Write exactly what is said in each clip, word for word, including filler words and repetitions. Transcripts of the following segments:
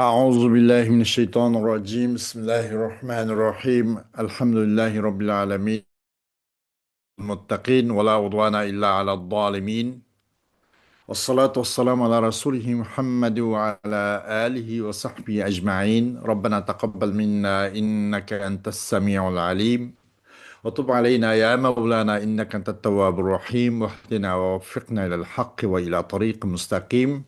أعوذ بالله من الشيطان الرجيم. بسم الله الرحمن الرحيم. الحمد لله رب العالمين. المتقين ولا عدوان إلا على الظالمين. والصلاة والسلام على رسوله محمد وعلى آله وصحبه أجمعين. ربنا تقبل منا إنك أنت السميع العليم. وتب علينا يا مولانا إنك أنت التواب الرحيم، واهدنا ووفقنا إلى الحق وإلى طريق مستقيم،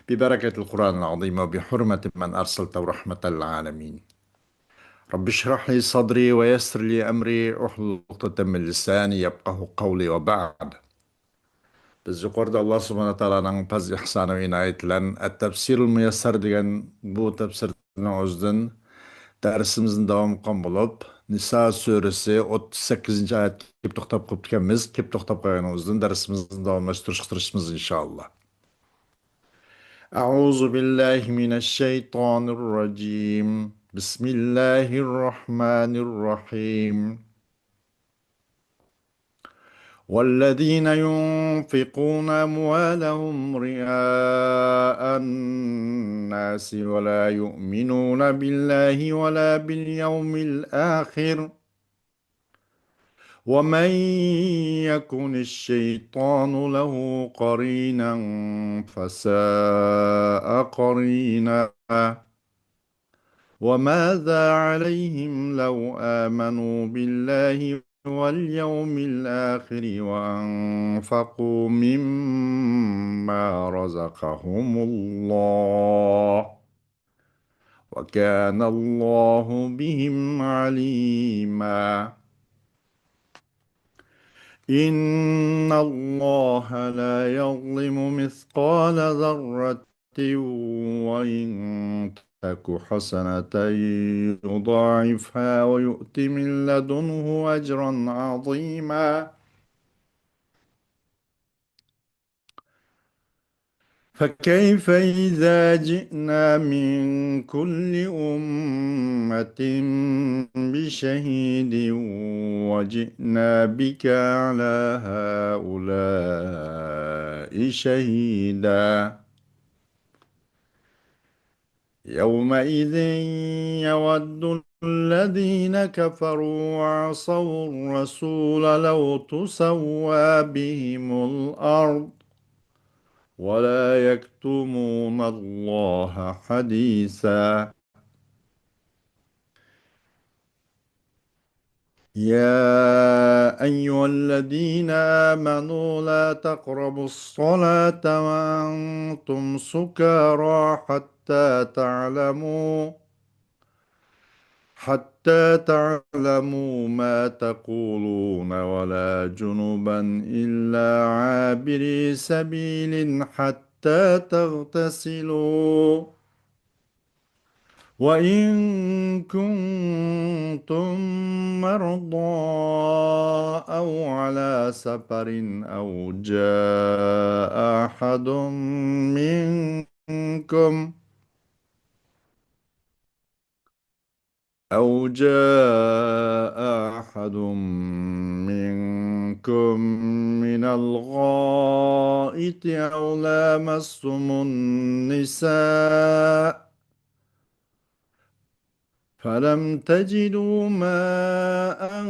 ببركة القرآن العظيم وبحرمة من أرسلته رحمة للعالمين. رب اشرح لي صدري ويسر لي أمري واحلل عقدة من لساني يفقهوا قولي وبعد. بىز يۇقىرىدا ئاللا سۇبھانەھۇ ۋە تائالانىڭ پەزلى ئىھسانى ۋە ئىنايىتى بىلەن ئەت-تەپسىرۇل مۇيەسسەر دېگەن بۇ تەپسىرنىڭ ئۆزىدىن دەرسىمىزنى داۋام قىلغان بولۇپ، نىسا سۈرىسى ئوتتۇز سەككىزىنچى ئايەتكە كېلىپ توختاپ قاپتىكەنمىز. كېلىپ توختاپ قالغىنىڭ ئۆزىدىن دەرسىمىزنى داۋاملاشتۇرۇشقا تىرىشىمىز، ئىنشائاللا. أعوذ بالله من الشيطان الرجيم. بسم الله الرحمن الرحيم. والذين ينفقون أموالهم رئاء الناس ولا يؤمنون بالله ولا باليوم الآخر ومن يكن الشيطان له قرينا فساء قرينا. وماذا عليهم لو آمنوا بالله واليوم الآخر وأنفقوا مما رزقهم الله وكان الله بهم عليما. إن الله لا يظلم مثقال ذرة وإن تك حسنة يضاعفها ويؤت من لدنه أجرا عظيما. فكيف إذا جئنا من كل أمة بشهيد وجئنا بك على هؤلاء شهيدا. يومئذ يود الذين كفروا وعصوا الرسول لو تسوى بهم الأرض ولا يكتمون الله حديثا. يا أيها الذين آمنوا لا تقربوا الصلاة وأنتم سكارى حتى تعلموا حتى تعلموا ما تقولون ولا جنبا إلا عابري سبيل حتى تغتسلوا وإن كنتم مرضى أو على سفر أو جاء أحد منكم أو جاء أحد منكم من الغائط أو لامستم النساء فلم تجدوا ماء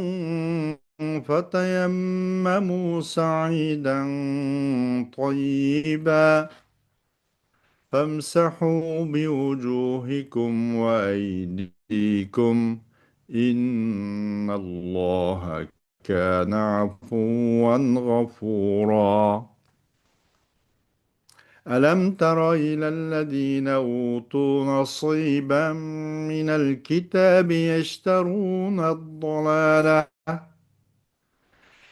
فتيمموا صعيدا طيبا فامسحوا بوجوهكم وأيديكم إن الله كان عفوا غفورا. ألم تر إلى الذين أوتوا نصيبا من الكتاب يشترون الضلالة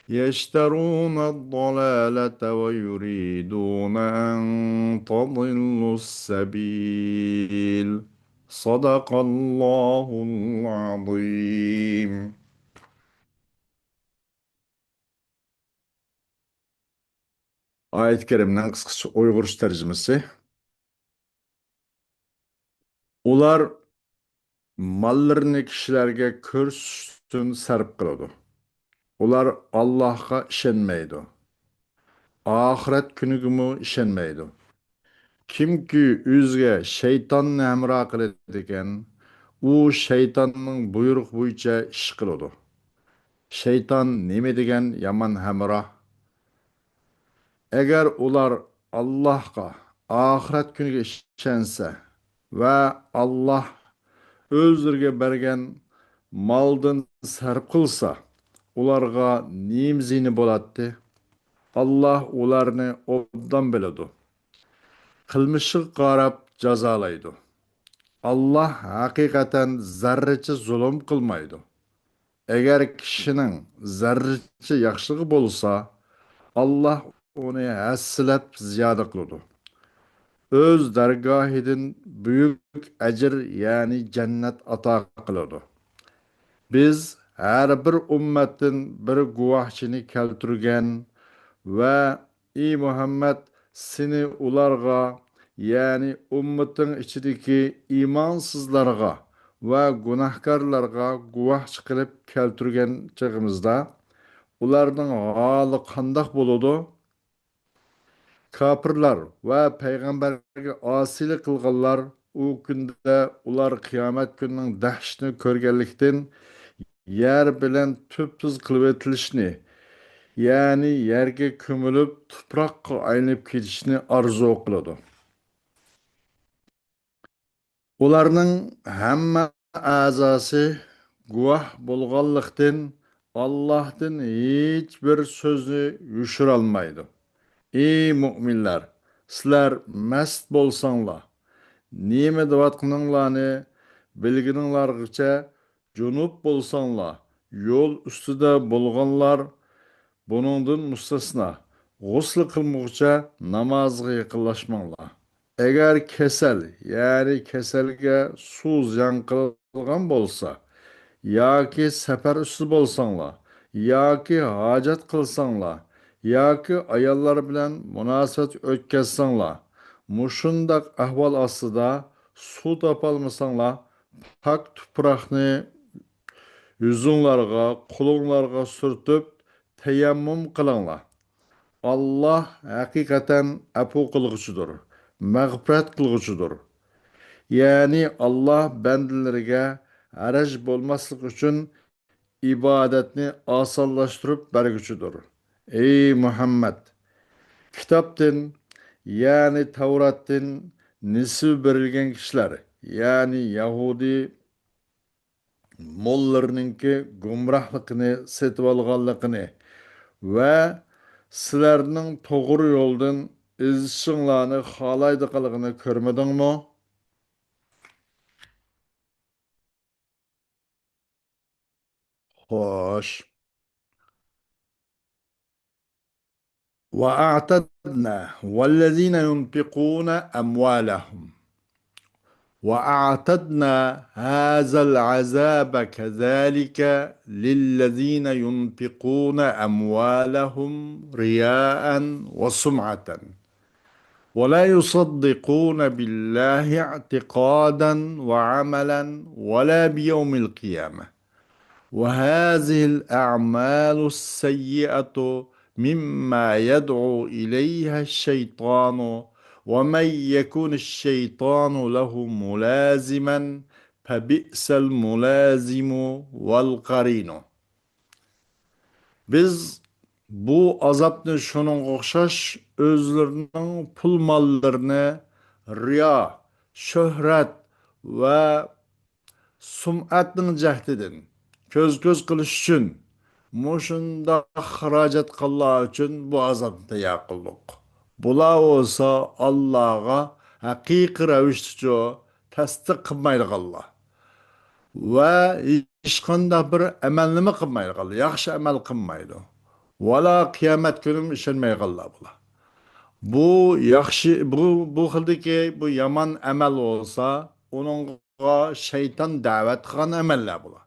يشترون الضلالة ويريدون أن تضلوا السبيل. صدق الله العظيم. ئايەت كەرىمنىڭ قىسقىچە ئۇيغۇرچە تەرجىمىسى. ئۇلار ماللىرىنى كىشىلەرگە كۆرسىتىش ئۈچۈن سەرپ قىلىدۇ. ئۇلار ئاللاھقا ئىشەنمەيدۇ. ئاخىرەت كۈنىگىمۇ ئىشەنمەيدۇ. كىمكى ئۆزىگە شەيتاننى ھەمراھ قىلىدىكەن، ئۇ شەيتاننىڭ بۇيرۇقى بويىچە ئىش قىلىدۇ. شەيتان نېمە دېگەن يامان ھەمراھ! ئەگەر ئۇلار ئاللاھقا، ئاخىرەت كۈنىگە ئىشەنسە ۋە ئاللاھ ئۆزلىرىگە بەرگەن مالدىن سەرپ قىلسا، ئۇلارغا نېمە زىيىنى بولاتتى؟ ئاللاھ ئۇلارنى ئوبدان بىلىدۇ. قىلمىشىغا قاراپ جازالايدۇ. ئاللاھ ھەقىقەتەن زەررىچە زۇلۇم قىلمايدۇ. ئەگەر كىشىنىڭ زەررىچە ياخشىلىقى بولسا، ئاللاھ ئۇنى ھەسسىلەپ زىيادە قىلىدۇ. ئۆز دەرگاھىدىن بۈيۈك ئەجىر، يەنى جەننەت ئاتا قىلىدۇ. بىز ھەر بىر ئۈممەتتىن بىر گۇۋاھچىنى كەلتۈرگەن ۋە ئى مۇھەممەد، سېنى ئۇلارغا، يەنى ئۈممىتىڭ ئىچىدىكى ئىمانسىزلارغا ۋە گۇناھكارلارغا گۇۋاھچى قىلىپ كەلتۈرگەن چېغىمىزدا، ئۇلارنىڭ ھالى قانداق بولىدۇ؟ كاپىرلار ۋە پەيغەمبەرگە ئاسىيلىق قىلغانلار ئۇ كۈندە ئۇلار قىيامەت كۈنىنىڭ دەھشىتىنى كۆرگەنلىكتىن، يەر بىلەن تۈپتۈز قىلىۋېتىلىشنى، يەنى يەرگە كۆمۈلۈپ، تۇپراققا ئايلىنىپ كېتىشنى ئارزۇ قىلىدۇ. ئۇلارنىڭ ھەممە ئەزاسى گۇۋاھ بولغانلىقتىن، ئاللاھتىن ھېچبىر سۆزنى يوشۇرالمايدۇ. ئى مۆمىنلەر، سىلەر مەست بولساڭلار، نېمە دەۋاتقىنىڭلارنى بىلگىنىڭلارغىچە جۇنۇپ بولساڭلار، يول ئۈستىدە بولغانلار بۇنىڭدىن مۇستەسنا، غۇسل قىلمىغۇچە نامازغا يېقىنلاشماڭلار. ئەگەر كېسەل، يەنى كېسەلگە سۇ زىيان قىلغان بولسا، ياكى سەپەر ئۈستىدە بولساڭلار، ياكى ھاجەت قىلساڭلار، ياكى ئاياللار بىلەن مۇناسىۋەت ئۆتكۈزسەڭلار، مۇشۇنداق ئەھۋال ئاستىدا سۇ تاپالمىساڭلار، پاك تۇپراقنى يۈزۈڭلارغا، قولۇڭلارغا سۈرتۈپ تەيەممۇم قىلىڭلار. ئاللاھ ھەقىقەتەن ئەپۇ قىلغۇچىدۇر، مەغپىرەت قىلغۇچىدۇر. يەنى ئاللاھ بەندىلىرىگە ھەرەج بولماسلىق ئۈچۈن ئىبادەتنى ئاسانلاشتۇرۇپ بەرگۈچىدۇر. ئەي مۇھەممەد! كىتابتىن، يەنى تەۋراتتىن نېسىۋە بېرىلگەن كىشىلەر، يەنى يەھۇدىي موللىرىنىڭكى گۇمراھلىقىنى سېتىۋالغانلىقىنى ۋە سىلەرنىڭ توغرا يولدىن ئېزىشىڭلارنى خالايدىغانلىقىنى كۆرمىدىڭمۇ؟ خوش. وأعتدنا والذين ينفقون أموالهم وأعتدنا هذا العذاب كذلك للذين ينفقون أموالهم رياء وسمعة ولا يصدقون بالله اعتقادا وعملا ولا بيوم القيامة وهذه الأعمال السيئة مما يدعو إليها الشيطان ومن يكن الشيطان له ملازما فبئس الملازم والقرين. بىز بۇ ئازابنى شۇنىڭغا ئوخشاش ئۆزلىرىنىڭ پۇل-ماللىرىنى رىيا، شۆھرەت ۋە سۈمئەتنىڭ جەھدىدىن كۆز-كۆز قىلىش ئۈچۈن مۇشۇنداق خىراجەت قىلغانلار ئۈچۈن بۇ ئازابنى تەييار قىلدۇق. بۇلار بولسا ئاللاغا ھەقىقىي رەۋىشتىچۇ تەستىق قىلمايدىغانلار ۋە ھېچقانداق بىر ئەمەلنىمۇ قىلمايدىغانلار، ياخشى ئەمەل قىلمايدۇ. ۋالا قىيامەت كۈنىمۇ ئىشەنمەيدىغانلار بۇلار. بۇ ياخشى، بۇ، بۇ خىلدىكى بۇ يامان ئەمەل بولسا، ئۇنىڭغا شەيتان دەۋەت قىلغان ئەمەللەر بۇلار.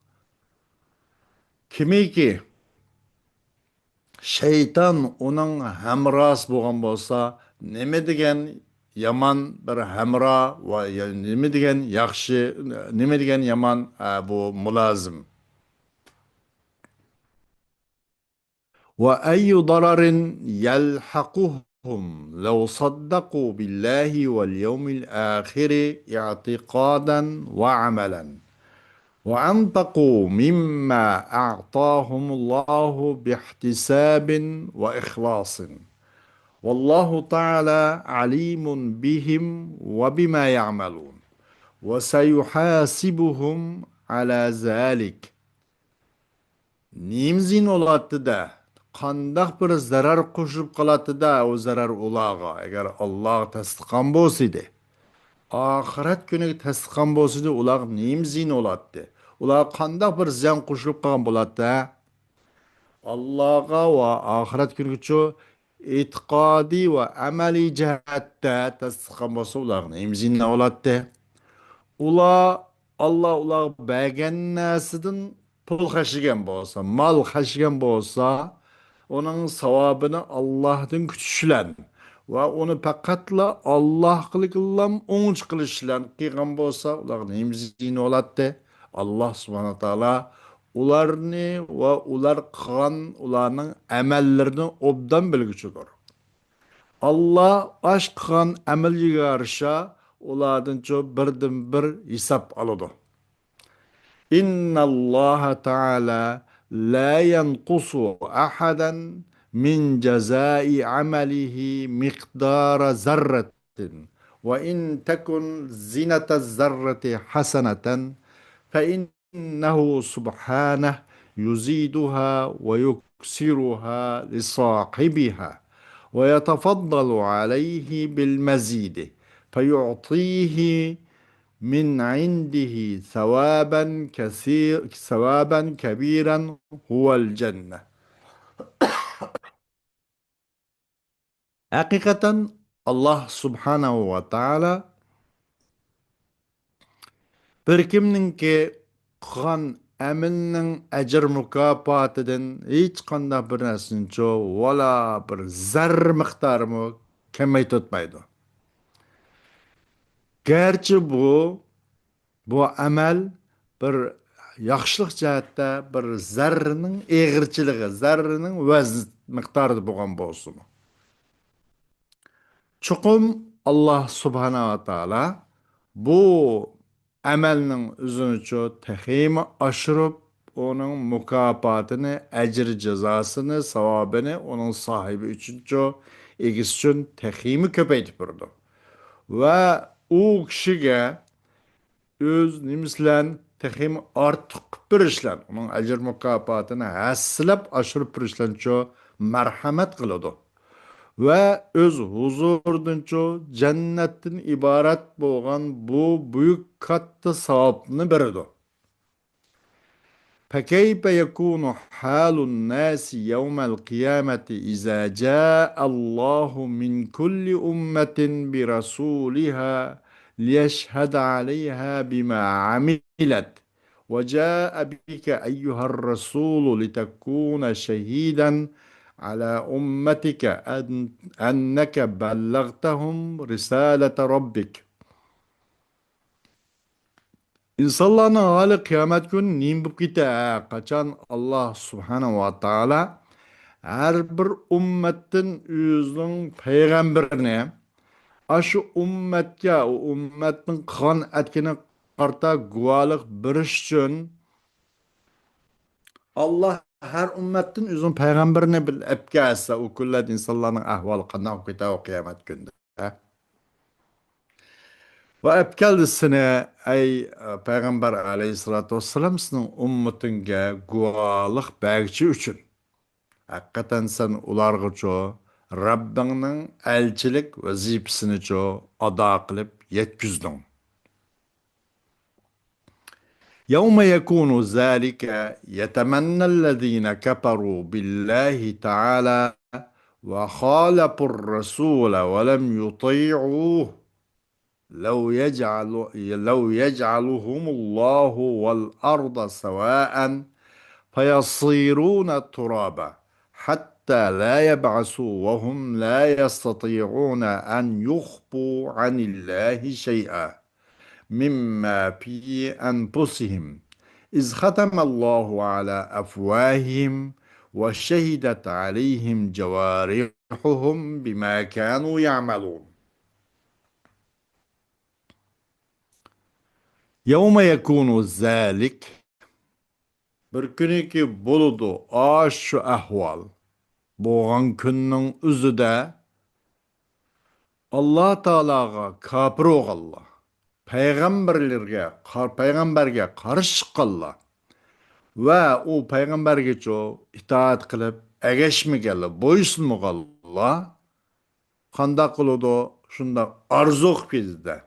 كىمكى شەيتان ئۇنىڭ ھەمراھى بولغان بولسا، نېمە دېگەن يامان بىر ھەمراھ ۋە يا-، نېمە دېگەن ياخشى، نېمە دېگەن يامان، ئە، بۇ مۇلازىم. وأي ضرر يلحقه أنفسهم لو صدقوا بالله واليوم الآخر اعتقادا وعملا وأنفقوا مما أعطاهم الله باحتساب وإخلاص والله تعالى عليم بهم وبما يعملون وسيحاسبهم على ذلك. نېمە زىيىن بولاتتى-دە؟ قانداق بىر زەرەر قوشۇلۇپ قالاتتى-دە، ئۇ زەرەر ئۇلارغا، ئەگەر ئاللاغا تەستىقان بولسىدى، ئاخىرەت كۈنىگە تەستىقان بولسىدى، ئۇلارغا نېمە زىيىن بولاتتى؟ ئۇلارغا قانداق بىر زىيان قوشۇلۇپ قالغان بولاتتى، ھە؟ ئاللاغا ۋە ئاخىرەت كۈنىگىچۇ ئېتىقادىي ۋە ئەمەلىي جەھەتتە تەستىقان بولسا، ئۇلارغا نېمە زىيىن بولاتتى؟ ئۇلار، ئاللا ئۇلارغا بەرگەن نەرسىدىن پۇل خەجلىگەن بولسا، مال خەجلىگەن بولسا، ئۇنىڭ ساۋابىنى ئاللاھتىن كۈتۈش بىلەن ۋە ئۇنى پەقەتلا ئاللاھقىلا ئوڭچە قىلىش بىلەن قىلغان بولسا، ئۇلارغا نېمە زىيىن بولاتتى؟ ئاللا سۇبھانەھۇ ۋە تائالا ئۇلارنى ۋە ئۇلار قىلغان ئۇلارنىڭ ئەمەللىرىنى ئوبدان بىلگۈچىدۇر. ئاللا ئاش قىلغان ئەمەلگە يارىشا ئۇلاردىنچۇ بىردىن بىر ھېساب ئالىدۇ. إن الله تعالى لا ينقص أحدا من جزاء عمله مقدار ذرة، وإن تكن زنة الذرة حسنة، فإنه سبحانه يزيدها ويكثرها لصاحبها، ويتفضل عليه بالمزيد، فيعطيه من عنده ثوابا كثير، ثوابا كبيرا هو الجنة. ھەقىقەتەن، ئاللا سۇبھانەھۇ ۋە تائالا بىر كىمنىڭكى قىلغان ئەمىلىنىڭ ئەجىر مۇكاپاتىدىن ھېچقانداق بىر نەرسىنىچۇ، ۋالا بىر زەررە مىقدارىمۇ كەمەيتىۋەتمەيدۇ. گەرچە بۇ، بۇ ئەمەل بىر ياخشىلىق جەھەتتە بىر زەررىنىڭ ئېغىرچىلىقى، زەررىنىڭ ۋەزنى مىقدارىدا بولغان بولسىمۇ. چوقۇم ئاللا سۇبھانەھۇ ۋە تائالا بۇ ئەمەلنىڭ ئۆزىنىچۇ تېخىمۇ ئاشۇرۇپ، ئۇنىڭ مۇكاپاتىنى، ئەجىر جازاسىنى، ساۋابىنى ئۇنىڭ ساھىبى ئۈچۈنچۇ، ئىگىسى ئۈچۈن تېخىمۇ كۆپەيتىپ بېرىدۇ. ۋە ئۇ كىشىگە ئۆز نېمىسى بىلەن تېخىمۇ ئارتۇق قىلىپ بېرىش بىلەن، ئۇنىڭ ئەجىر مۇكاپاتىنى ھەسسىلەپ ئاشۇرۇپ بېرىش بىلەنچۇ مەرھەمەت قىلىدۇ. ۋە ئۆز ھۇزۇرىدىنچۇ جەننەتتىن ئىبارەت بولغان بۇ بۈيۈك كاتتا ساۋابنى بېرىدۇ. فكيف يكون حال الناس يوم القيامة إذا جاء الله من كل أمة برسولها ليشهد عليها بما عملت، وجاء بك أيها الرسول لتكون شهيدا على أمتك أن-، أنك بلغتهم رسالة ربك. ئىنسانلارنىڭ ھالى قىيامەت كۈنى نېمە بولۇپ كېتەر؟ قاچان ئاللا سۇبھانەھۇ ۋە تائالا ھەر بىر ئۈممەتتىن ئۆزىنىڭ پەيغەمبىرىنى، ئاشۇ ئۈممەتكە، ئۇ ئۈممەتنىڭ قىلغان ئەتكىنىگە قارىتا گۇۋاھلىق بېرىش ئۈچۈن، ئاللا ھەر ئۈممەتتىن ئۆزىنىڭ پەيغەمبىرىنى بىل-، ئەپ كەلسە، ئۇ كۈنلەردە ئىنسانلارنىڭ ئەھۋالى قانداق بولۇپ كېتەر ئۇ قىيامەت كۈنىدە؟ ۋە ئەپ كەلدى سېنى، ئەي پەيغەمبەر ئەلەيھىسسالاتۇ ۋەسسالام، سېنىڭ ئۈممىتىڭگە گۇۋاھلىق بەرگۈچى ئۈچۈن. ھەقىقەتەن سەن ئۇلارغىچۇ رەببىڭنىڭ ئەلچىلىك ۋەزىپىسىنىچۇ ئادا قىلىپ يەتكۈزدۈڭ. يوم يكون ذلك يتمنى الذين كفروا بالله تعالى وخالفوا الرسول ولم يطيعوه لو يجعل، لو يجعلهم الله والأرض سواء فيصيرون ترابا حتى لا يبعثوا وهم لا يستطيعون أن يخفوا عن الله شيئا مما في أنفسهم إذ ختم الله على أفواههم وشهدت عليهم جوارحهم بما كانوا يعملون. يوم يكون ذلك، بىر كۈنىكى بولىدۇ ئاشۇ ئەھۋال. بولغان كۈننىڭ ئۆزىدە ئاللا تائالاغا كاپىر بولغانلار، پەيغەمبەرلەرگە قار-، پەيغەمبەرگە قارشى چىققانلار ۋە ئۇ پەيغەمبەرگىچۇ ئىتائەت قىلىپ ئەگەشمىگەنلەر، بويسۇنمىغانلار قانداق قىلىدۇ؟ شۇنداق ئارزۇ قىلىپ كېتىدۇ.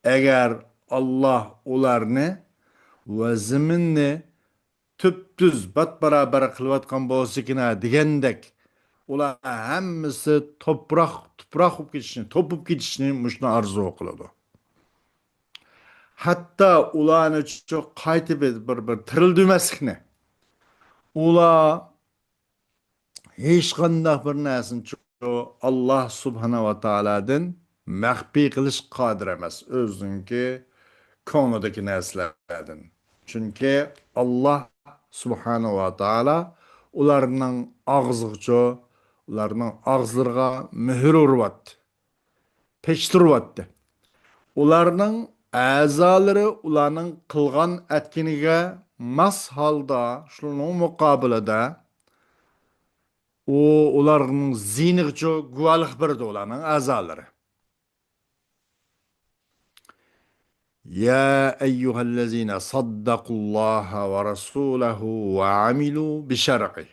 ئەگەر ئاللا ئۇلارنى ۋە زېمىننى تۈپتۈز بات-بارابەر قىلىۋاتقان بولسىكىنا دېگەندەك، ئۇلار ھەممىسى توپراق، تۇپراق بولۇپ كېتىشنى، توپ بولۇپ كېتىشنى مۇشۇنى ئارزۇ قىلىدۇ. ھەتتا ئۇلارنى چۇ-، قايتا بىر، بىر، بىر تىرىلدۈرمەسلىكنى. ئۇلار ھېچقانداق بىر نەرسىنى چۇ-، ئاللا سۇبھانە ۋە تائالادىن مەخپىي قىلىش قادىر ئەمەس، ئۆزىنىڭكى كۆڭلىدىكى نەرسىلەردىن. چۈنكى ئاللا سۇبھانە ۋە تائالا ئۇلارنىڭ ئاغزىغىچۇ، ئۇلارنىڭ ئاغزىلىرىغا مۆھۈر ئۇرۇۋاتتى، پېچىتۇرۇۋاتتى. ئۇلارنىڭ ئەزالىرى ئۇلارنىڭ قىلغان ئەتكىنىگە ماس ھالدا، شۇنىڭ مۇقابىلىدە ئۇ، ئۇلارنىڭ زىيىنىغىچۇ گۇۋاھلىق بېرىدۇ ئۇلارنىڭ ئەزالىرى. يا أيها الذين صدقوا الله ورسوله وعملوا بشرعه،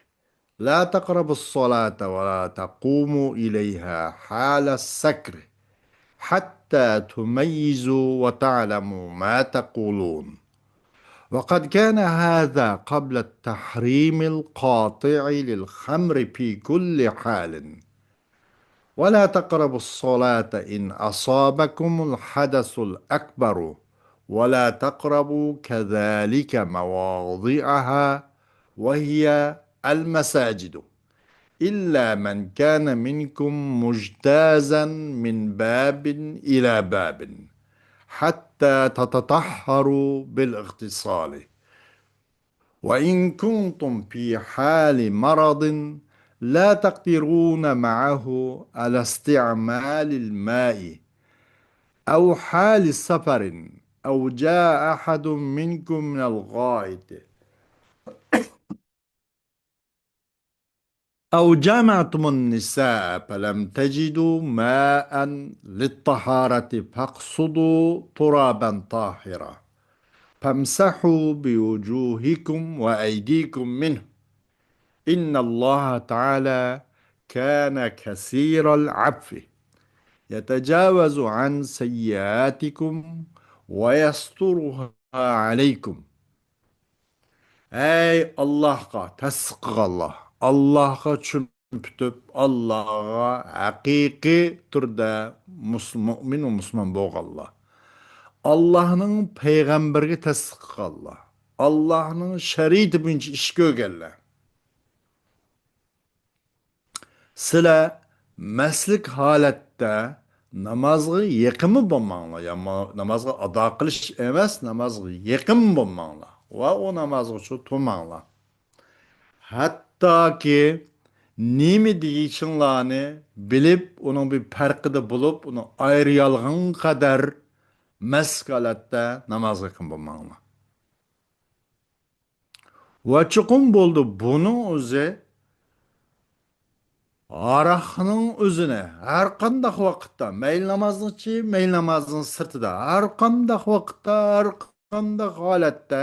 لا تقربوا الصلاة ولا تقوموا إليها حال السكر حتى تميزوا وتعلموا ما تقولون. وقد كان هذا قبل التحريم القاطع للخمر في كل حال. ولا تقربوا الصلاة إن أصابكم الحدث الأكبر، ولا تقربوا كذلك مواضعها، وهي المساجد، إلا من كان منكم مجتازا من باب إلى باب، حتى تتطهروا بالاغتسال. وإن كنتم في حال مرض لا تقدرون معه على استعمال الماء، أو حال سفر، أو جاء أحد منكم من الغائط، أو جامعتم النساء فلم تجدوا ماء للطهارة فاقصدوا ترابا طاهرا فامسحوا بوجوهكم وأيديكم منه، إن الله تعالى كان كثير العفو، يتجاوز عن سيئاتكم ويسترها عليكم. ئەي ئاللاھقا تەستىق قىلغانلار، ئاللاھقا چۈمۈپ پۈتۈپ، ئاللاغا ھەقىقىي تۈردە مۇس-، مۇئمىن ۋە مۇسۇلمان بولغانلار، ئاللاھنىڭ پەيغەمبىرىگە تەستىق قىلغانلار، ئاللاھنىڭ شەرىئىتى بويىچە ئىش كۆرگەنلەر. سىلەر مەستلىك ھالەتتە نامازغا يېقىنمۇ بولماڭلار. يا ما-، نامازغا ئادا قىلىش ئەمەس، نامازغا يېقىن بولماڭلار. ۋە ئۇ نامازغىچۇ تۇرماڭلار. ھەتتاكى نېمە دېيىشىڭلارنى بىلىپ، ئۇنىڭ بىر پەرقىدە بولۇپ، ئۇنى ئايرىيالىغان قەدەر مەستلىك ھالەتتە نامازغا يېقىن بولماڭلار. ۋە چوقۇم بولدى بۇنىڭ ئۆزى ھاراقنىڭ ئۆزىنى ھەر قانداق ۋاقىتتا، مەيلى نامازنىڭ ئىچى، مەيلى نامازنىڭ سىرتىدا، ھەر قانداق ۋاقىتتا، ھەر قانداق ھالەتتە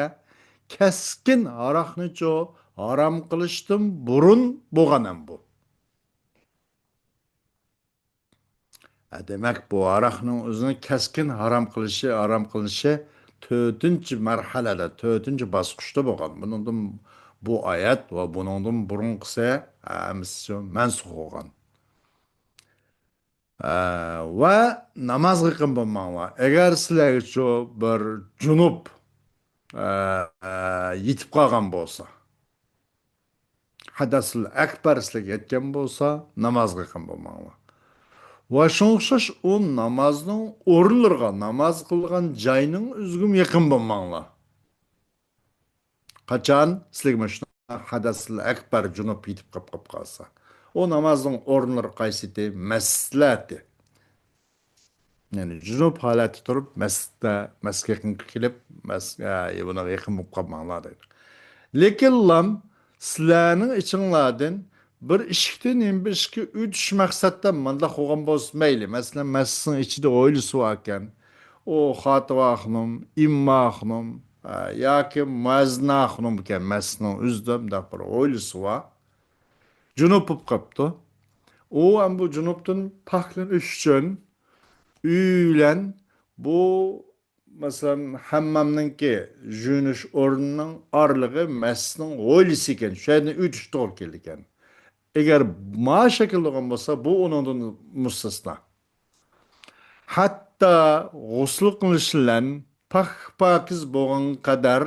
كەسكىن ھاراقنىچۇ ھارام قىلىشتىن بۇرۇن بولغان ھەم بۇ. ھە، دېمەك، بۇ ھاراقنىڭ ئۆزىنى كەسكىن ھارام قىلىشى، ھارام قىلىنىشى تۆتىنچى مەرھەلىدە، تۆتىنچى باسقۇچتا بولغان. بۇنىڭدىن بۇ ئايەت ۋە بۇنىڭدىن بۇرۇنقىسى ھەممىسى مەنسۇخ بولغان. ھە، ۋە نامازغا يېقىن بولماڭلار. ئەگەر سىلەرگىچۇ بىر جۇنۇپ، ھە، يېتىپ قالغان بولسا، ھەدەسۇل ئەكبەر سىلەرگە يەتكەن بولسا، نامازغا يېقىن بولماڭلار. ۋە شۇڭا ئوخشاش ئۇ نامازنىڭ ئورۇنلىرىغا، ناماز قىلغان جاينىڭ ئۆزىگىمۇ يېقىن بولماڭلار. قاچان سىلەرگە مۇشۇ ھەدەسىل ئەكبەر جۇنۇپ يېتىپ قاپ، قاپ قالسا. ئۇ نامازنىڭ ئورۇنلىرى قايسىتى؟ مەسلەتى. يەنى جۇنۇپ ھالەتتە تۇرۇپ، مەسچىتتە، مەسچىتكە يېقىن كېلىپ، مەس-، ئە، بۇنىڭغا يېقىن بولۇپ قالماڭلار دەيدۇ. لېكىنلا سىلەرنىڭ ئىچىڭلاردىن بىر ئىشىكتىن يەنە بىر ئىشىككە ئۆتۈش مەقسەتتە مۇنداق بولغان بولسا مەيلى. مەسىلەن، مەسچىتنىڭ ئىچىدە ھويلىسى باركەن، ئۇ خاتىۋا خانىم، ئىمما خانىم، ئە، ياكى مۇئەززىنە خانىمكەن، مەسچىتنىڭ ئۆزىدە مۇنداق بىر ھويلىسى بار. جۇنۇپ بولۇپ قاپتۇ. ئۇ ھەم بۇ جۇنۇپتىن پاكلىنىش ئۈچۈن ئۆي بىلەن بۇ، مەسىلەن، ھەممامنىڭكى، يۇيۇنۇش ئورنىنىڭ ئارىلىقى مەسچىتنىڭ ھويلىسى ئىكەن، شۇ يەردىن ئۆتۈش توغرا كېلىدىكەن. ئەگەر ما شەكىلدە بولغان بولسا، بۇ ئۇنىڭدىن مۇستەسنا. ھەتتا غۇسۇل قىلىش بىلەن پاك-پاكىز بولغان قەدەر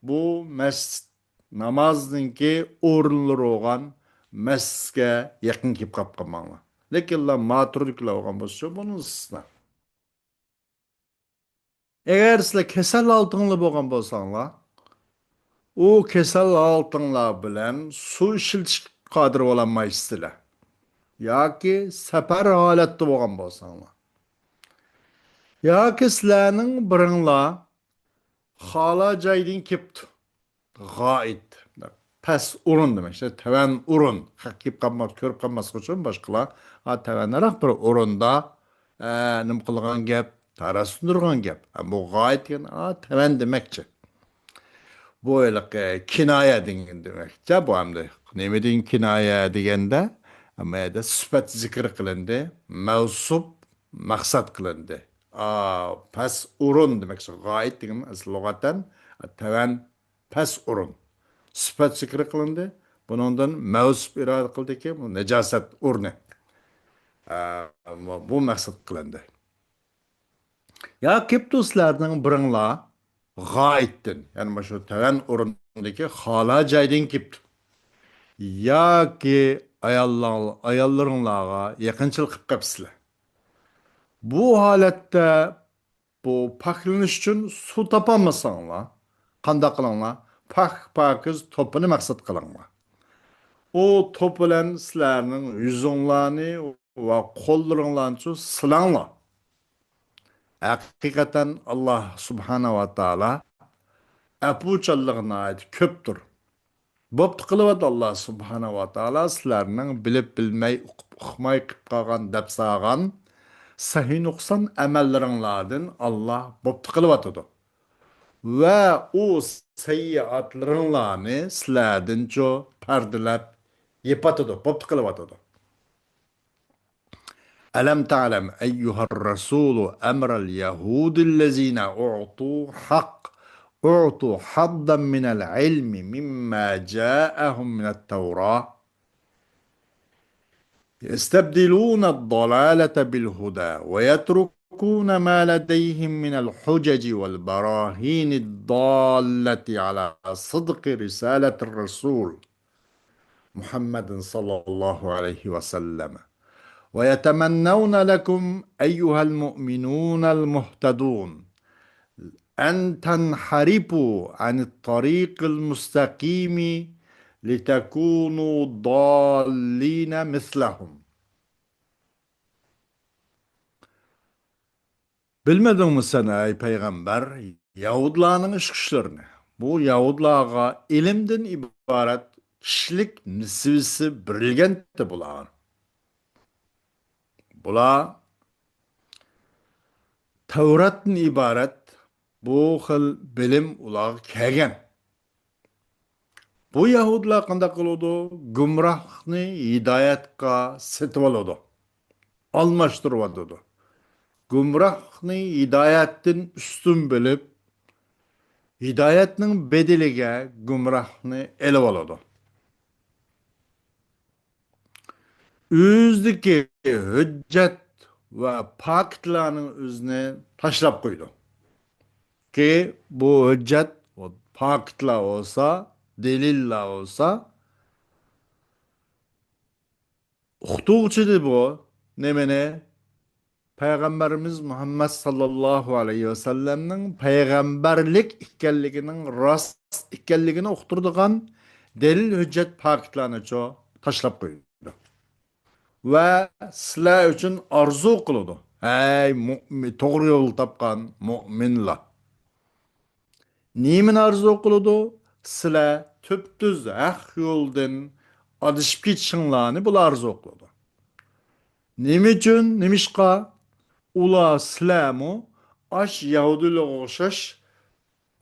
بۇ مەسچىت نامازنىڭكى ئورۇنلىرى بولغان مەسچىتكە يېقىن كېلىپ قاپ قالماڭلار. لېكىنلا ماتۇرىدىكىلار بولغان بولسىچۇ، بۇنىڭ ئىستىسنا. ئەگەر سىلەر كېسەل ھالىتىڭلار بولغان بولساڭلار، ئۇ كېسەل ھالىتىڭلار بىلەن سۇ ئىشلىتىشكە قادىر بولالمايسىلەر. ياكى سەپەر ھالەتتە بولغان بولساڭلار. ياكى سىلەرنىڭ بىرىڭلار خالا جايدىن كېپتۇ. غائىت. پەس ئورۇن دېمەك. ئىشتە تەۋەن ئورۇن. خەق كېلىپ قالماس، كۆرۈپ قالماسلىق ئۈچۈن باشقىلار، ھا، تەۋەنرەك بىر ئورۇندا، ئە، نېمە قىلغان گەپ، تەرەتتە تۇرغان گەپ. ھە، بۇ غائىت دېگەن، ھا، تەۋەن دېمەكچى. بۇ ھېلىقى كىنايە دېگەن دېمەكچە. بۇ ئەمدى نېمىدىن كىنايە دېگەندە، ئەمما يەردە سۈپەت زىكىر قىلىندى، مەۋسۇپ مەقسەت قىلىندى. ئا، پەس ئورۇن دېمەكچى. غائىت دېگەن ئەسلى لۇغەتەن تەۋەن پەس ئورۇن. سۈپەت زىكرى قىلىندى. بۇنىڭدىن مەۋسۇپ ئىرادە قىلدىكى، بۇ نەجاسەت ئورنى. ئە، بۇ مەقسەت قىلىندى. يا كېپتۇ سىلەرنىڭ بىرىڭلار غائىتتىن، يەنى مۇشۇ تەۋەن ئورۇندىكى خالا جايدىن كېپتۇ. ياكى ئاياللاڭ-، ئاياللىرىڭلارغا يېقىنچىلىق قىلىپ قاپسىلەر. بۇ ھالەتتە بۇ پاكلىنىش ئۈچۈن سۇ تاپالمىساڭلار، قانداق قىلىڭلار؟ پاك-پاكىز توپىنى مەقسەت قىلىڭلار. ئۇ توپ بىلەن سىلەرنىڭ يۈزۈڭلارنى ۋە قوللىرىڭلارنىچۇ سىلاڭلار. ھەقىقەتەن ئاللا سۇبھانەھۇ ۋە تائالا ئەپۇچانلىقى ناھايىتى كۆپتۇر. بوپتۇ قىلىۋاتىدۇ، ئاللا سۇبھانەھۇ ۋە تائالا سىلەرنىڭ بىلىپ بىلمەي، ئۇقۇپ ئۇقماي قىلىپ قالغان، دەپ سالغان سەھىي نۇقسان ئەمەللىرىڭلاردىن ئاللا بوپتۇ قىلىۋاتىدۇ. ۋە ئۇ سەييىئاتلىرىڭلارنى سىلەردىنچۇ پەردىلەپ يېپىۋاتىدۇ، بوپتۇ قىلىۋاتىدۇ. ألم تعلم أيها الرسول أمر اليهود الذين أعطوا حق أعطوا حظا من العلم مما جاءهم من التوراة يستبدلون الضلالة بالهدى ويتركون ما لديهم من الحجج والبراهين الدالة على صدق رسالة الرسول محمد صلى الله عليه وسلم ويتمنون لكم أيها المؤمنون المهتدون أن تنحرفوا عن الطريق المستقيم لتكونوا ضالين مثلهم. بىلمىدىڭمۇ سەن، ئەي پەيغەمبەر، يەھۇدلارنىڭ ئىش-كۈچلىرىنى؟ بۇ يەھۇدلارغا ئىلىمدىن ئىبارەت كىشىلىك نېسىۋىسى بېرىلگەنتى بۇلار. بۇلار تەۋراتتىن ئىبارەت بۇ خىل بىلىم ئۇلارغا كەلگەن. بۇ يەھۇدىيلار قانداق قىلىدۇ؟ گۇمراھلىقنى ھىدايەتكە سېتىۋالىدۇ، ئالماشتۇرۇۋاتىدۇ. گۇمراھلىقنى ھىدايەتتىن ئۈستۈن بىلىپ، ھىدايەتنىڭ بەدىلىگە گۇمراھلىقنى ئېلىۋالىدۇ. ئۆزىدىكى ھۆججەت ۋە پاكىتلارنىڭ ئۆزىنى تاشلاپ قويىدۇ. كى بۇ ھۆججەت، پاكىتلار بولسا، دەلىللار بولسا، ئۇقتۇرغۇچىدى بۇ. نېمىنى؟ پەيغەمبىرىمىز مۇھەممەد ساللاللاھۇ ئەلەيھى ۋەسەللەمنىڭ پەيغەمبەرلىك ئىكەنلىكىنىڭ راست ئىكەنلىكىنى ئۇقتۇرىدىغان دەلىل ھۆججەت پاكىتلارنىچۇ تاشلاپ قويىدۇ. ۋە سىلەر ئۈچۈن ئارزۇ قىلىدۇ. ھەي، مۇئمىن، توغرا يول تاپقان مۇئمىنلار. نېمىنى ئارزۇ قىلىدۇ؟ سىلەر تۈپتۈز ھەق يولدىن ئادىشىپ كېتىشىڭلارنى بۇلار ئارزۇ قىلىدۇ. نېمە ئۈچۈن؟ نېمىشقا؟ ئۇلار سىلەرمۇ ئاش يەھۇدىيلارغا ئوخشاش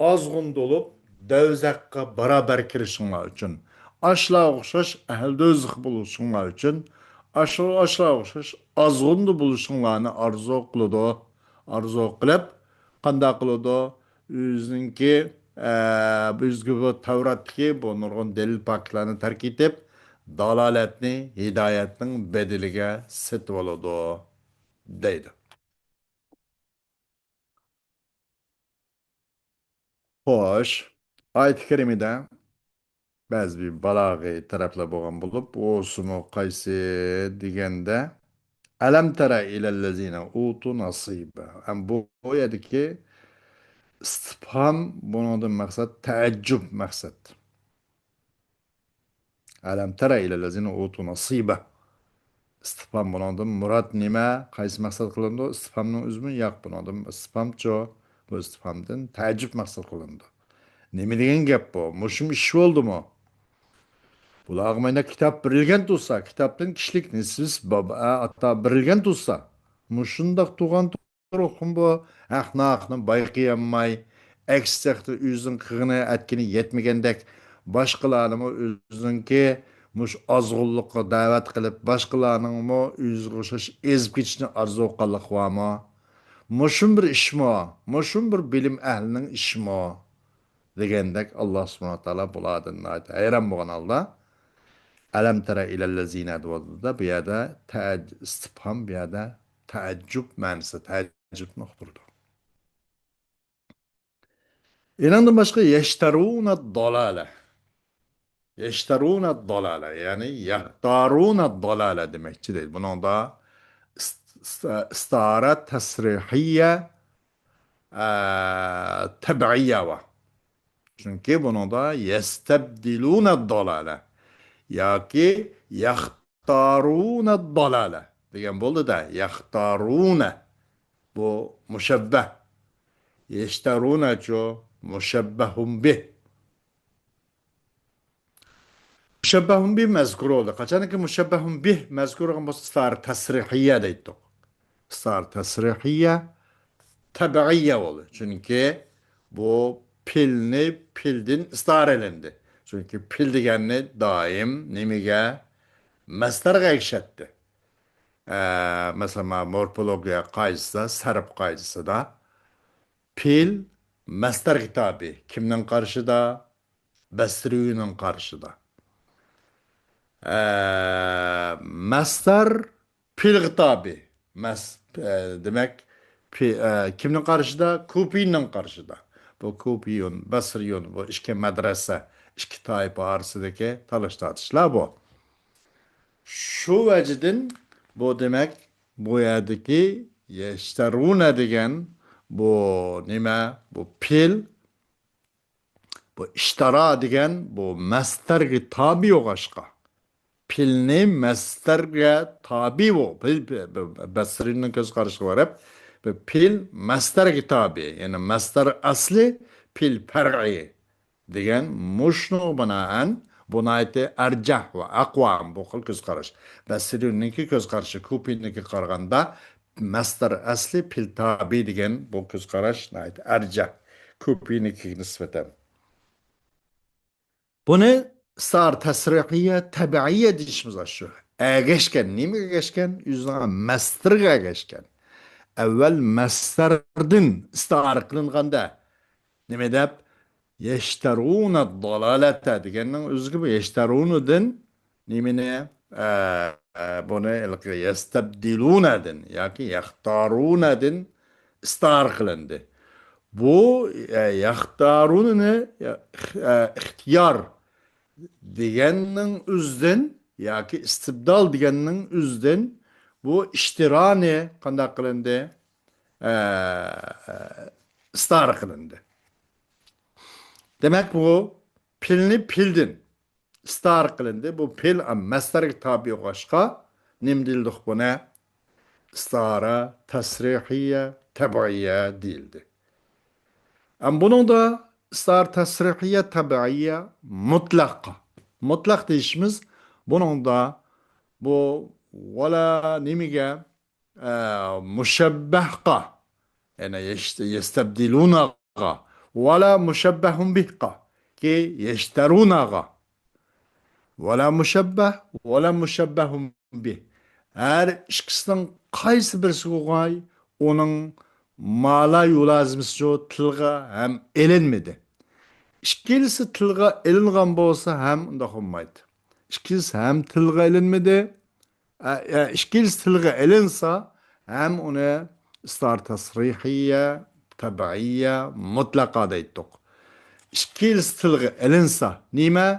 ئازغۇن بولۇپ، دەۋزەخقە بارابەر كىرىشىڭلار ئۈچۈن، ئاشلارغا ئوخشاش ئەھلى دوزاخ بولۇشۇڭلار ئۈچۈن، ئاشۇ ئاشلارغا ئوخشاش ئازغۇندا بولۇشۇڭلارنى ئارزۇ قىلىدۇ. ئارزۇ قىلىپ، قانداق قىلىدۇ؟ ئۆزىنىڭكى، ئە، ئۆزىگە بۇ تەۋراتتىكى بۇ نۇرغۇن دەلىل پاكىتلارنى تەرك ئېتىپ، دالالەتنى ھىدايەتنىڭ بەدىلىگە سېتىۋالىدۇ، دەيدۇ. خوش، ئايەت كەرىمىدە بەزى بىر بالاغىي تەرەپلەر بولغان بولۇپ، ئۇسىمۇ قايسى دېگەندە، «ئەلەم تەرە ئىلەللەزىنە ئۇتۇ نەسىبە.» ئەم بۇ، بۇ يەردىكى ئىستىپھام، بۇنىڭدىن مەقسەت تەئەججۈب مەقسەت. «ئەلەم تەرە ئىلەللەزىنە ئۇتۇ نەسىبە.» ئىستىپھام بۇنىڭدىن مۇراد نېمە؟ قايسى مەقسەت قىلىنىدۇ؟ ئىستىپھامنىڭ ئۆزىمۇ ياق بۇنىڭدىن. ئىستىپھامچۇ؟ بۇ ئىستىپھامدىن تەئەججۈب مەقسەت قىلىنىدۇ. نېمە دېگەن گەپ بۇ؟ مۇشۇمۇ ئىش بولدىمۇ؟ بۇلارغا مانا كىتاب بېرىلگەن تۇرسا، كىتابتىن كىشىلىك نېسىۋىس باب-، ئە، ئاتا بېرىلگەن تۇرسا، مۇشۇنداق تۇرغان تۇرۇقمۇ بۇ ھەق ناھەقنى بايقىيالماي، ئەكسىچە ئۆزىنىڭ قىلغىنى ئەتكىنى يەتمىگەندەك، باشقىلارنىمۇ ئۆزىنىڭكى مۇشۇ ئازغۇنلۇققا دەۋەت قىلىپ، باشقىلارنىڭمۇ ئۆزىگە ئوخشاش ئېزىپ كېتىشنى ئارزۇ قىلغانلىقى بارمۇ؟ مۇشۇم بىر ئىشمۇ؟ مۇشۇم بىر بىلىم ئەھلىنىڭ ئىشىمۇ؟ دېگەندەك، ئاللا سۇبھانەھۇ ۋە تائالا بۇلاردىن ناھايىتى ھەيران بولغان ھالدا، «ئەلەم تەرە ئىلەللەزىنە» دەۋاتىدۇ-دە، بۇ يەردە تەئەج-، ئىستىپھام، بۇ يەردە تەئەججۈب مەنىسى، تەئەججۈبنى ئۇقتۇرىدۇ. ئېنىڭدىن باشقا، «يەشتەرۇنە دالالە». «يەشتەرۇنە دالالە»، يەنى «يەختارۇنە دالالە» دېمەكچى دەيدۇ. بۇنىڭدا ئىست-، ئىست-، ئىستارە تەسرىھىيە، ئە، تەبىئىيە بار. چۈنكى بۇنىڭدا «يەستەبدىلۇنە دالالە» ياكى «يەختارۇنە دالالە» دېگەن بولدى-دە. «يەختارۇنە» بۇ مۇشەببەھ. «يەشتەرۇنە»چۇ؟ مۇشەببەھۇن بىھ. مۇشەببەھۇن بىھ مەزكۇر بولدى. قاچانكى مۇشەببەھۇن بىھ مەزكۇر بولغان بولسا، ئىستارە تەسرىھىيە دەيتتۇق. ئىستارە تەسرىھىيە تەبىئىيە بولدى. چۈنكى بۇ پىلنى پىلدىن ئىستارە ئېلىندى. چۈنكى پىل دېگەننى دائىم نېمىگە؟ مەستەرگە ئەگىشەتتى. ئە، مەسىلەن، مانا مورفولوگىيە قائىدىسىدە، سەرپ قائىدىسىدا پىل مەستەرگە تابىئ. كىمنىڭ قارىشىدا؟ بەسرىينىڭ قارىشىدا. ئە، مەستەر پىلغا تابىئ. مەس-، ئە، دېمەك، پى-، ئە، كىمنىڭ قارىشىدا؟ كۇپىنىڭ قارىشىدا. بۇ كۇپىيۇن، بەسرىيۇن، بۇ ئىككى مەدرەسە، ئىككى تائىپە ئارىسىدىكى تالاش-تارتىشلار بۇ. شۇ ۋەجىدىن بۇ، دېمەك، بۇ يەردىكى يەشتەرۇنە دېگەن بۇ نېمە؟ بۇ پىل، بۇ ئىشتارا دېگەن بۇ مەستەرگە تابىئ بولغاچقا، پىلنى مەستەرگە تابىئ بول-، پىل، پىل، بەسرىنىڭ كۆز قارىشىغا بېرىپ، بۇ پىل مەستەرگە تابىئ، يەنى مەستەر ئەسلى، پىل پەرئىي. دېگەن مۇشۇنىڭغا بىنائەن، بۇ ناھايىتى ئەرجەھ ۋە ئەقۋا بۇ خىل كۆز قاراش. بەسرىنىڭكى كۆز قارىشى كۇپىنىڭكىگە قارىغاندا مەستەر ئەسلى پىل تابىئ دېگەن بۇ كۆز قاراش ناھايىتى ئەرجەھ كۇپىنىڭكىگە نىسبەتەن. بۇنى ئىستارە تەسرىھىيە تەبىئىيە دېيىشىمىز ئاشۇ. ئەگەشكەن، نېمىگە ئەگەشكەن؟ ئۆزىنىڭ مەستىرىگە ئەگەشكەن. ئەۋۋەل مەستەردىن ئىستارە قىلىنغاندا، نېمە دەپ؟ يەشتەرۇنە دالالەتە دېگەننىڭ ئۆزىگە بۇ يەشتەرۇنىدىن نېمىنى، ئە، ئە، بۇنى ھېلىقى يەستەبدىلۇنەدىن ياكى يەختارۇنەدىن ئىستارە قىلىندى. بۇ، ئە، يەختارۇنىنى، ئە، ئىختىيار دېگەننىڭ ئۆزىدىن ياكى ئىستىبدال دېگەننىڭ ئۆزىدىن بۇ ئىشتىرانى قانداق قىلىندى؟ ئە، ئە، ئىستارە قىلىندى. دېمەك، بۇ پىلنى پىلدىن، ئىستىئارە قىلىندى. بۇ پېئىل ھەم مەسدەرگە تابىئ بولغاچقا، نېمە دېيىلدۇق بۇنى؟ ئىستىئارە تەسرىھىيە تەبىئىيە دېيىلدى. ئەم بۇنىڭدا ئىستىئارە تەسرىھىيە تەبىئىيە مۇتلەققا. مۇتلەق دېيىشىمىز بۇنىڭدا بۇ ۋەلا نېمىگە؟ ئە، مۇشەببەھقا، يەنى يەش-، يەستەبدىلۇناغا، ۋەلا مۇشەببەھۇن بىھقا، كى يەشتەرۇناغا. ۋەلا مۇشەببەھ، ۋەلا مۇشەببەھۇن بىھ. ھەر ئىككىسىنىڭ قايسى بىرسى بولغاي، ئۇنىڭ مالا يۇلازىمىسى تىلغا ھەم ئېلىنمىدى. ئىككىلىسى تىلغا ئېلىنغان بولسا ھەم ئۇنداق بولمايدۇ. ئىككىلىسى ھەم تىلغا ئېلىنمىدى، ئە، ئە، ئىككىلىسى تىلغا ئېلىنسا، ھەم ئۇنى ئىستار تەسرىھىيە، تەبىئىيە، مۇتلەقا دەيتتۇق. ئىككىلىسى تىلغا ئېلىنسا، نېمە؟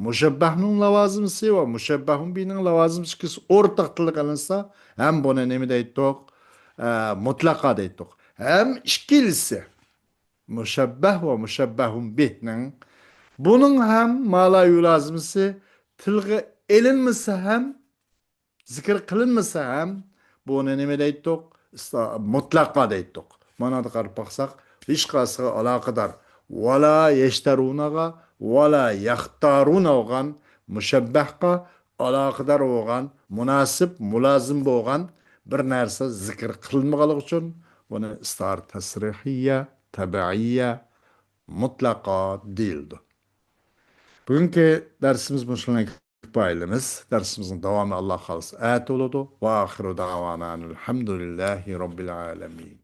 مۇشەببەھنىڭ لاۋازىمىسى ۋە مۇشەببەھۇن بىنىڭ لاۋازىمىسى ئىككىسى ئورتاق تىلغا ئېلىنسا، ھەم بۇنى نېمە دەيتتۇق؟ ئە، مۇتلەقا دەيتتۇق. ھەم ئىككىلىسى، مۇشەببەھ ۋە مۇشەببەھۇن بىھنىڭ، بۇنىڭ ھەم مالا يۇلازىمىسى تىلغا ئېلىنمىسا ھەم، زىكىر قىلىنمىسا ھەم، بۇنى نېمە دەيتتۇق؟ ئىستا-، مۇتلەقا دەيتتۇق. مانادا قاراپ باقساق، ھېچقايسىغا ئالاقىدار ۋەلا يەشتەرۇناغا، ۋەلا يەختارۇنا بولغان مۇشەببەھقا ئالاقىدار بولغان، مۇناسىپ، مۇلازىم بولغان بىر نەرسە زىكىر قىلىنمىغانلىقى ئۈچۈن بۇنى ئىستار تەسرىھىيە، تەبىئىيە، مۇتلەقا دېيىلىدۇ. بۈگۈنكى دەرسىمىز مۇشۇلارنى كۇپايىلىمىز. دەرسىمىزنىڭ داۋامى ئاللا خالىسا ئەتە بولىدۇ. ۋە ئاخىرۇ داۋانا ئەنىل ھەمدۇلىللاھى رەببىل ئالەمىن.